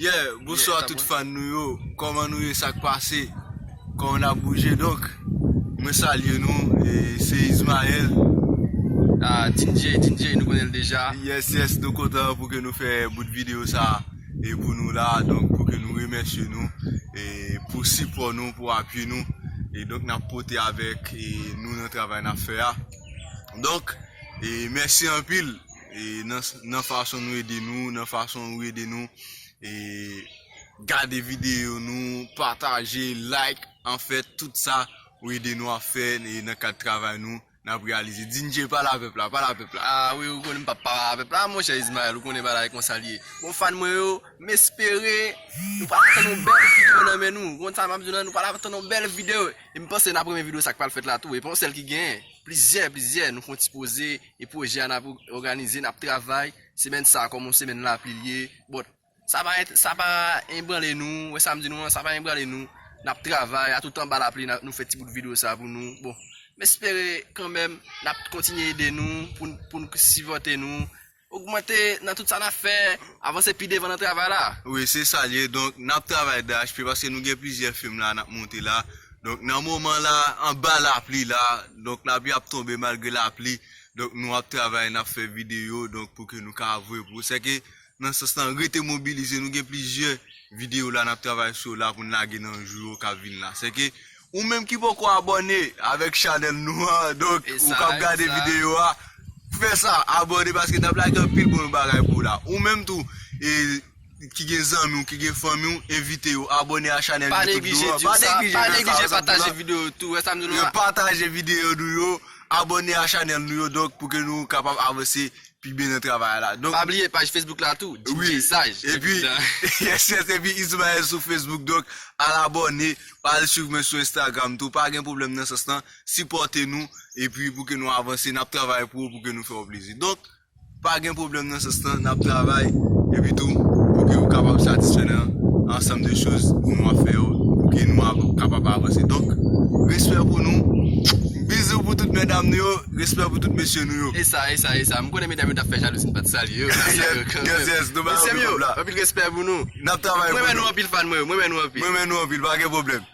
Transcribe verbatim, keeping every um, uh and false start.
Yeah, bonswa tout fan nou yo. Kòman nou ye, sa k pase? Kòman n ap bouje? Donk, mwen salye nou, e se Ismaël. Ah, Dinjay, Dinjay, nou konnen l deja. Yes, yes, nou kontan pou ke nou fè bout videyo sa e pou nou la, donk pou ke nou remèsye nou e pou sipò nou, pou apui nou. E donk n ap pote avèk e nou nan travay n ap fè a. Donk, e mèsi anpil e nan, nan fason nou ede nou, nan fason ou ede nou e gade videyo nou, pataje, like, anfèt, tout sa ou ede nou ap fè e nan kad travay nou, n ap reyalize. Dinjay, pale a pèp la, pale a pèp la. Ah wi, ou konnen m p ap pale a pèp la, monchè Ismaël, ou konnen bagay konsa l ye. Bon, fan mwen yo, m espere nou pral tann yon bèl videyo nan men nou. Ou konn sa m ap di w lan, nou pral tann yon bèl videyo. E m panse n ap renmen videyo sa k pral fèt la tou. E pa yon sèl ki genyen. Plizyè, plizyè, nou fè yon ti poze. E pwojè a n ap òganize, n ap travay. Semèn sa a, kòm yon semèn lapli l ye. Bon, Sa pa, sa pa enbranle nou, wè sa m di nou an, sa pa enbranle nou. N ap travay, a tout anba lapli, n ap, nou fè ti bout videyo sa pou nou. Bon, m espere kanmenm, n ap kontinye ede nou, pou, n- pou n sipòte nou, ogmante nan tout sa n ap fè, avanse pi devan nan travay la. Wi, se sa l ye. Donk, n ap travay D H P paske nou gen plizyè fim la n ap monte la. Donk, nan moman la, anba lapli la, donk, lapli ap tonbe malgre lapli. Donk, nou ap travay, n ap fè videyo, donk, pou ke nou ka voye pou. Sèke, nan sans lan, rete mobilize. Nou gen plizyè videyo la n ap travay sou yo la pou n lage nan jou yo k ap vin la. Sèke, ou menm ki poko abòne avèk chanèl nou an, donk, ou k ap gade videyo a, fè sa, abòne paske n ap lage anpil bon bagay pou ou la. Ou menm tou, e, ki gen zanmi w, ki gen fanmi w, envite yo abòne a chanèl YouTube nou an. Pa neglije di yo sa, pa neglije pataje videyo yo tou, wè sa m di nou an. Pataje videyo nou yo, abòne a chanèl nou yo, donk, pou ke nou kapab avanse pi byen nan travay la. Donk, pa bliye paj Facebook la tou, D J Saj. Epi, yes, yes, epi Ismaël sou Facebook. Donk, al abòne, al swiv mwen sou Instagram tou. Pa gen pwoblèm nan sans lan. Sipòte nou, epi pou ke nou avanse, n ap travay pou ou, pou ke nou fè w plezi. Donk, pa gen pwoblèm nan sans lan, n ap travay, epi tou, pou ke ou kapab satisfè nan ansanm de choz nou ap fè yo, pou ke nou ap kapab avanse. Donk, respè pou nou. Bizou pou tout medam nou yo, respè pou tout mesye nou yo. E sa, e sa, e sa. M konnen medam yo t ap fè jalouzi, m pa t salye yo. Yes, yes, nou ba yo pèp la. Anpil respè pou nou. N ap travay pou nou. Mwen renmen nou anpil, fan mwen yo. Mwen renmen nou anpil. Mwen renmen nou anpil, pa gen pwoblèm.